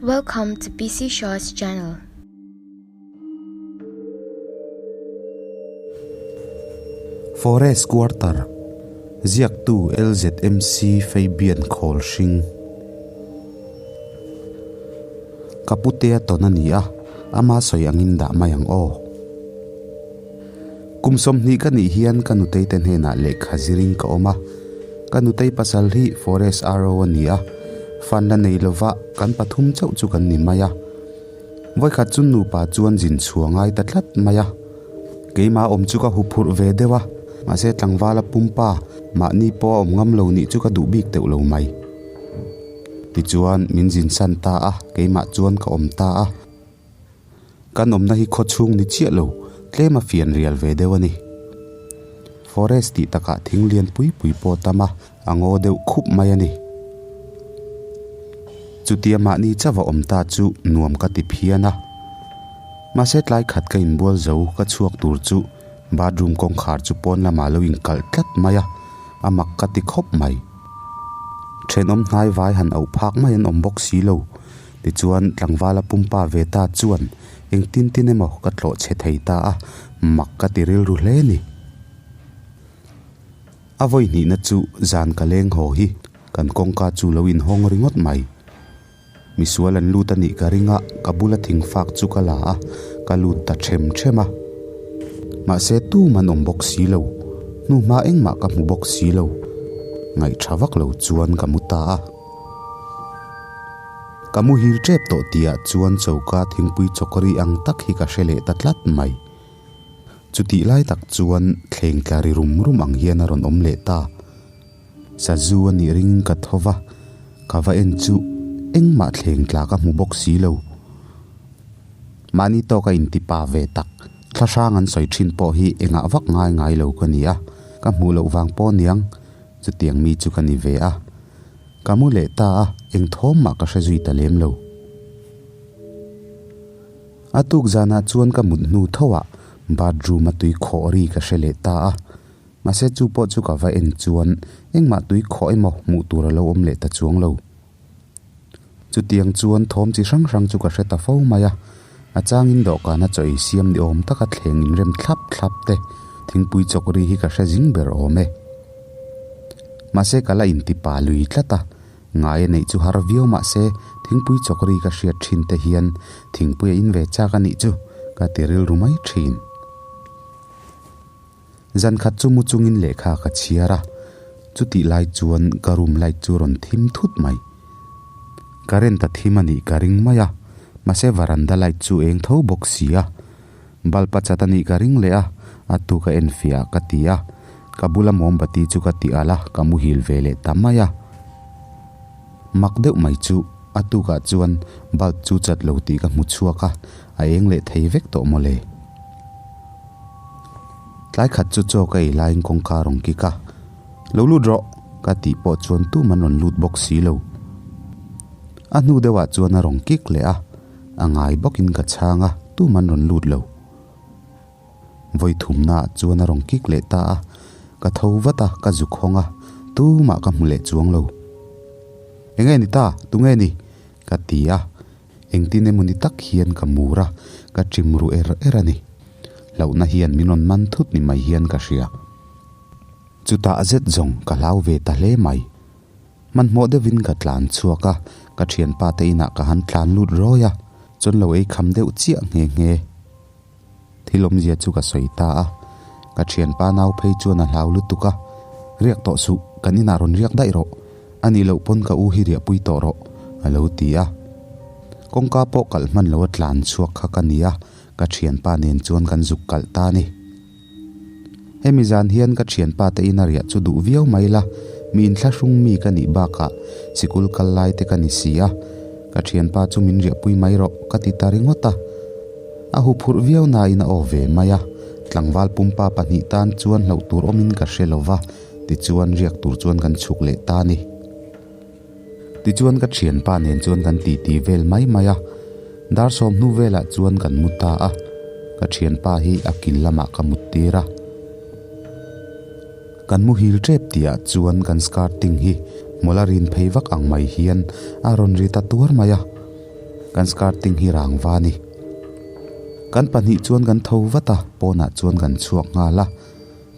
Welcome to PC Shaw's channel. Forest Quarter, Ziaktu LZMC Fabian Khawlhring. Ka putea tawn a ni a, ama sawi angin dah mai ang aw. Kum 20 ka nih hian ka nutei te hnenah lehkha zirin ka awm a, ka nutei pasal hi Forest RO a ni a, fan la nei lova kan pathum chauh chu kan ni mai a. Vawikhat chu nupa chuan zin chhuah ngai ta tlat mai a, keimah awm chu ka huphurh ve deuh a, mahse tlangvala pumpa mahni pawh a awm ngam lo nih chu ka duh bik teuh lo mai. Tichuan min zin san ta a, keimah chuan ka awm ta a. Kan awmna hi khaw chhung ni chiah lo, tlem a fian rial ve deuh a ni. Forest tih takah thing lian pui pui pawh tam a, a ngaw deuh khup mai a ni. Chutia mahni chauh a awm ta chu nuam ka ti phian a. Mahse tlai khat ka inbual zo ka chhuak tur chu bathroom kawngkhar chu pawn lamah lo inkalh tlat mai a, a mak ka ti khawp mai. Thenawm hnai vai han auh phak mai an awm bawk si lo. Tichuan, tlangvala pumpa ve ta chuan engtin tin emaw ka tlawh chhe thei ta a, mak ka ti rilru hle ni. A vawi hnihna chu zan ka leng haw hi kan kawngka chu lo inhawng ringawt mai. Misual an lut a nih ka ring a, ka bula thingfak chu ka la a, ka lut ta them them a. Mahse tum an awm bawk si lo, hnuhma engmah ka hmu bawk si lo. Ngaihṭha vak lo chuan ka mu ta a. Ka muhil tep tawh tihah chuan choka thingpui chawkri ang tak hi ka hre leh ta tlat mai. Chutih lai tak chuan thleng tla ri rum rum ang hian a rawn awm leh ta. Sazu a nih ringin ka tho va, ka va en chu engmah thleng tla ka hmu bawk si lo. Mahni tawka intipa ve tak, thlahrang an sawi thin pawh hi engah vak ngai ngai lo ka ni a, ka hmuh loh vang pawh niang chutiang mi chu ka ni ve a. Ka mu leh ta a, eng thawm mah ka hre zui ta lem lo. A tuk zanah chuan ka mut hnu tho ah bathroom a tui khawh ri ka hre leh ta a, mahse chu pawh chu ka va en chuan engmah tui khawh emaw hmuh tur a lo awm leh ta chuang lo. Chutiang chuan thawm chi hrang hrang chu ka hre ta fo mai a, a changin dawhkana chaw ei siam ni awm taka thleng inrem thlap thlap te thingpui chawk ri hi ka hre zing ber awm e. Mahse ka la inti pa lui tlat a, ngai a neih chu har viau mahse thingpui chawk ri ka hriat thin te hian thingpui a in ve chak a nih chu ka ti rilru mai thin. Zan khat chu mu chungin lehkha ka chhiar a, chutih lai chuan ka room light chu rawn thim thut mai. Current a thim a nih ka ring mai a, mahse varanda light chu eng tho bawk si a. Bulb a chat a nih ka ring leh a, a tu ka en fiah ka ti a, ka bula mombati chu ka ti alh a, ka muhil ve leh ta mai a. Mak deuh mai chu a tukah chuan bulb chu chat lo tih ka hmu chhuak a, a eng leh thei vek tawh mawle. Tlai khat chu chaw ka ei laiin kawngka a rawn kik a, Lo lut rawh! ka tih pawh chuan tum an rawn lut bawk si lo. A hnu deuhah chuan a rawn kik leh a, a ngai bawkin ka chhang a, tum an rawn lut lo. Vawi thumnaah chuan a rawn kik leh ta a, ka tho vat a, ka zuk hawng a, tumah ka hmu leh chuang lo. Enge ni ta? Tunge ni? ka ti a, engtin emaw ni tak hian ka mur a, ka chim ru er er a ni. Hlauhna hian min rawn man thut ni mai hian ka hria. Chutah zet zawng ka hlau ve ta hle mai. Hmanhmawh deuhin ka tlan chhuak a, ka thianpa te inah ka han tlan lut rawi a, chuan lo ei kham deuh chiah nghe nghe. Thil awmzia chu ka sawi ta a, ka thianpa nau phei chuan a hlau lutuk a, Riak tawh suh, kan inah rawn riak daih rawh, a nih loh pawn ka u hi riahpui tawh rawh, a lo ti a. Kawngka pawh kalh hman lo a tlan chhuak kha ka ni a, ka thianpa nen chuan kan zuk kalh ta a ni. Hemi zan hian ka thianpa te ina riah chu duh viau mai la, mi inthlahrung mi ka nih bakah sikul kal lai te ka ni si a, ka thianpa chu min riahpui mai rawh ka ti ta ringawt a. A huphurh viau nain a aw ve mai a, tlangval pumpa pahnih tan chuan hlauh tur awmin ka hre lo va, tichuan riak tur chuan kan chhuk leh ta a ni. Tichuan ka thianpa nen chuan kan titi vel mai mai a, dar sawm hnu velah chuan kan mu ta a, ka thianpa hi a kil lamah ka mut tir a. Kan muhil tep tihah chuan kan skirting hi Mawla rin phei vak ang mai hian a rawn ri ta tuar mai a. Kan skirting hi rang va a ni. Kan pahnih chuan kan tho vat a, pawnah chuan kan chhuak nghal a.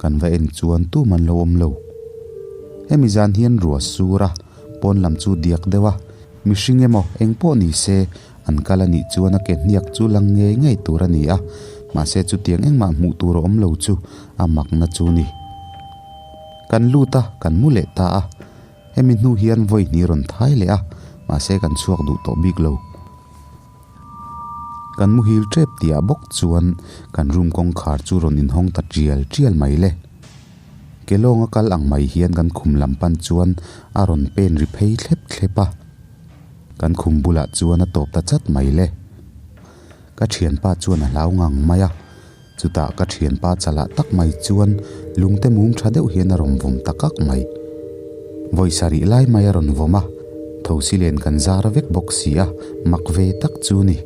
Kan va en chuan tum an lo awm lo. Hemi zan hian rua sur a, pawn lam chu diak deuh a, mihring emaw eng pawh ni se an kal a nih chuan a ke hniak chu lang ngei ngei tur a ni a, mahse chutiang engmah hmuh tur a awm lo chu a makna chu ni. Kan lut a, kan mu leh ta a. Hemi hnu hian vawi hnih rawn thai leh a, mahse kan chhuak duh tawh bik lo. Kan muhil tep tihah bawk chuan kan room kawngkhar chu rawn inhawng ta tial tial mai le. Ke lawnga kal ang mai hian kan khum lam pan chuan a rawn pen ri phei thlep thlep a. Kan khum bulah chuan a tawp ta chat mai le. Ka thianpa chuan a hlau ngang mai a. Chutah ka thianpa chalah tak mai chuan lungte mum tha deuh hian a rawn vawm ta kak mai. Vawi sarih lai mai a rawn vawm a, thosi len kan zar vek bawk si a, mak ve tak chu ni.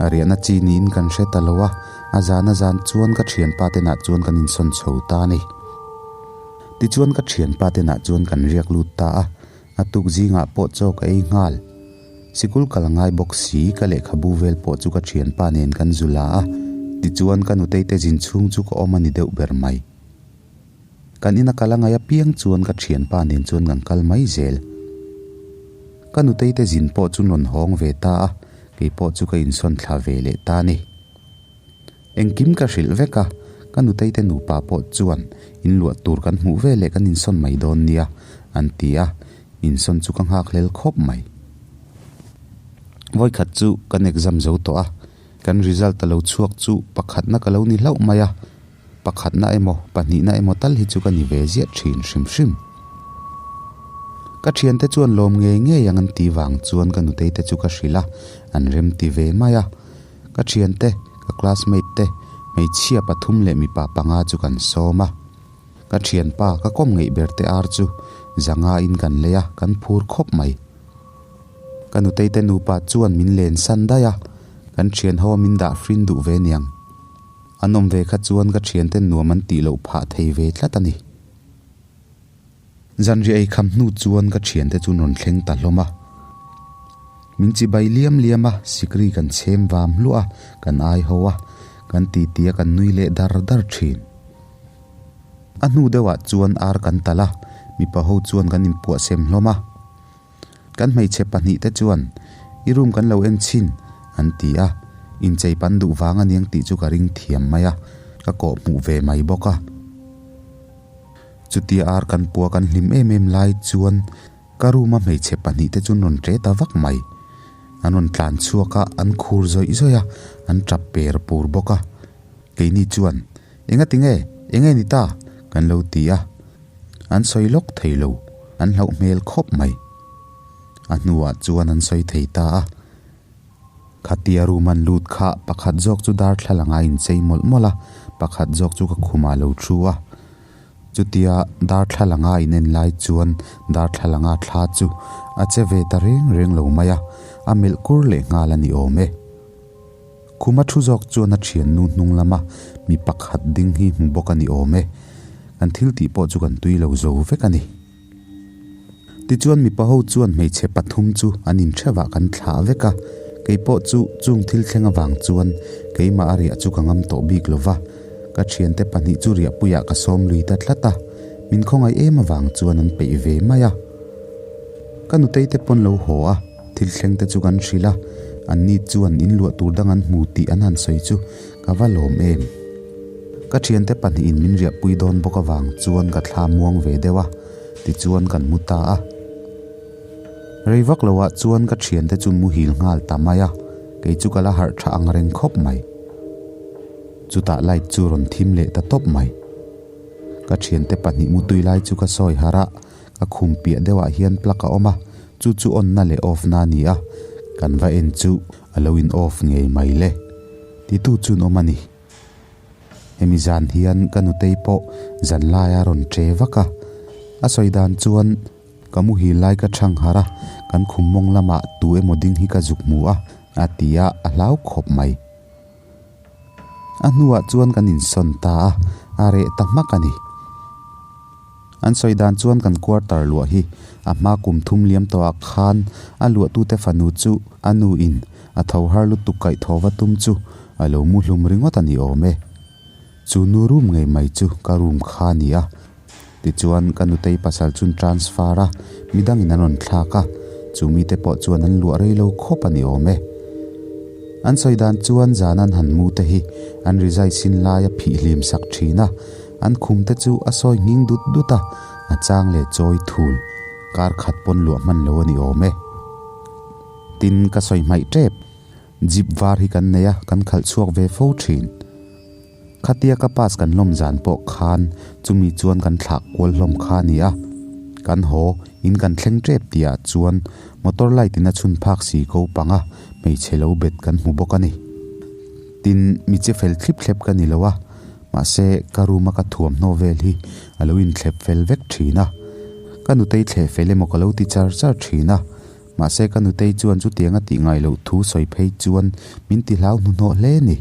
A riahna chi niin kan hre ta lo a, a zan a zan chuan ka thianpa tenah chuan kan insawn chho ta a ni. Tichuan ka thianpa tenah chuan kan riak lut ta a, A tuk zingah pawh chaw ka ei nghal. Sikul kal ngai bawk si, ka lehkhabu vel pawh chu ka thianpa nen kan zu la a, tichuan ka nutei te zin chhung chu ka awm a ni deuh ber mai. Kan ina kal a ngaih apiang chuan ka thianpa nen chuan kan kal mai zel. Ka nutei te zin pawh chu rawn hawng ve ta a, kei pawh chu ka insawn thla ve leh ta a ni. Engkim ka hrilh vek a, ka nutei te nupa pawh chuan in luah tur kan hmuh ve leh kan insawn mai dawn nia, an ti a, insawn chu ka nghak hlel khawp mai. Vawikhat chu kan exam zo tawh a, kan result a lo chhuak chu pakhatna ka lo ni hlauh mai a, pakhatna emaw pahnihna emaw tal hi chu ka ni ve ziah thin hrim hrim. Ka thiante chuan lawm ngei ngei ang an tih vang chuan ka nutei te chu ka hrilh a, an remti ve mai a. Ka thiante, ka classmate te, hmeichhia pathum leh mipa panga chu kan sawm a. Ka thianpa, ka kawm ngeih ber te ar chu zanga in kan lei a, kan phur khawp mai. Ka nutei te nupa chuan min len san daih a, kan thian ho a min dah hrin duh ve niang. An awm ve kha chuan ka thiante nuam an tih loh phah thei ve tlat a ni. Zanriah ei kham hnu chuan ka thiante chu rawn thleng ta hlawm a. Min chibai liam liam a, sikri kan chhem vam hluah a, kan ai ho a, kan titi a kan nui leh dar dar thin. A hnu deuhah chuan ar kan talh a, mipa ho chuan kan inpuah sem hlawm a. Kan hmeichhe pahnihte chuan, I room kan lo en chhin, an ti a. Inchei pan duh vang aniang tih chu ka ring thiam mai a, ka kawh hmuh ve mai bawk a. Chutia ar kan pua kan hlim em em lai chuan ka room a hmeichhe pahnihte chu an rawn ṭe ta vak mai. An rawn tlan chhuak a, an khur zawih zawih a, an ṭap per pur bawk a. Keini chuan, Enga tinge? Enge ni ta? kan lo ti a. An sawi lawk thei lo, an hlauh hmel khawp mai. A hnuah chuan an sawi thei ta a. Khatia room an lut kha pakhat zawk chu darthlalang a inchei mawlh mawlh a, pakhat zawk chu ka khumah a lo thu a. Chutia darthlalang a inen lai chuan darthlalang a thla chu a che ve ta reng reng lo mai a, a melh kur leh nghal a ni awm e. Khuma thu zawk chuan a thiannu hnung lama mi pakhat ding hi hmu bawk a ni awm e. Kan thil tih pawh chu kan tui lo zo vek a ni. Tichuan mipa ho chuan hmeichhe pathum chu an intheuhah kan thlah vek a, kei pawh chu chung thil thleng avang chuan keimah a riah chu ka ngam tawh bik lo va, ka thiante pahnih chu riahpuiah ka sawm lui ta tlat a, min khawngaih em avang chuan an peih ve mai a. Ka nutei te pawn lo haw a, thil thleng te chu kan hrilh a, anni chuan inluah tur dang an hmu tih an han sawi chu ka va lawm em. Ka thiante pahnihin min riahpui dawn bawk avang chuan ka thla muang ve deuh a. Tichuan kan mu ta a. Rei vak loah chuan ka thiante chu muhil nghal ta mai a, kei chu ka la harh tha ang reng khawp mai. Chutah light chu rawn thim leh ta tawp mai. Ka thiante pahnih mutui lai chu ka sawi harh a, ka khum piah deuhah hian plug a awm a, chu chu on na leh off na a ni a, kan va en chu a lo in off ngei mai le. Titu chu an awm a ni. Hemi zan hian ka nutei pawh zan lai a rawn che vak a, a sawi dan chuan ka muhil lai ka chhang harh a, kan khum mawng lamah tu emaw ding hi ka zuk hmu a, a ti a, a hlau khawp mai. A hnuah chuan kan insawn ta a, a reh ta hmak a ni. An sawi dan chuan kan quarter luah hi a hma kum thum liam tawhah khan a luahtute fanu chu a nu in a tho har lutuk kaih thaw va tum chu a lo mu hlum ringawt a ni awm e. Chu nu room ngei mai chu ka room kha a ni a. Tichuan ka nutei pasal chun transfer a, midangin an rawn thlak a, chu mite pawh chuan an luah rei lo khawp a ni awm e. An sawi dan chuan zan an han mu te hi an rizai sin lai a phih hlim sak thin a, an khum te chu a sawi nghing dut dut a, a chang leh chawi thul kar khat pawn luah hman lo a ni awm e. Tin ka sawi hmaih tep, Jeep var hi kan nei a, kan khalh chhuak ve fo thin. Khatia ka pass kan hlawm zan pawh khan chumi chuan kan thlah kual hlawm kha a ni a, kan haw in kan thleng tep tih ah chuan motor light in a chhun phak si ko pang a, hmeichhe lo bet kan hmu bawk a ni. Tin, mi che fel thlip thlep ka ni lo a, mahse ka room a ka thuamhnaw vel hi a lo inthlep fel vek thin a, ka nutei thleh fel emaw ka lo ti char char thin a, mahse ka nutei chuan chutiang a tih ngai loh thu sawi phei chuan min ti hlau hnuhnawh hle a ni.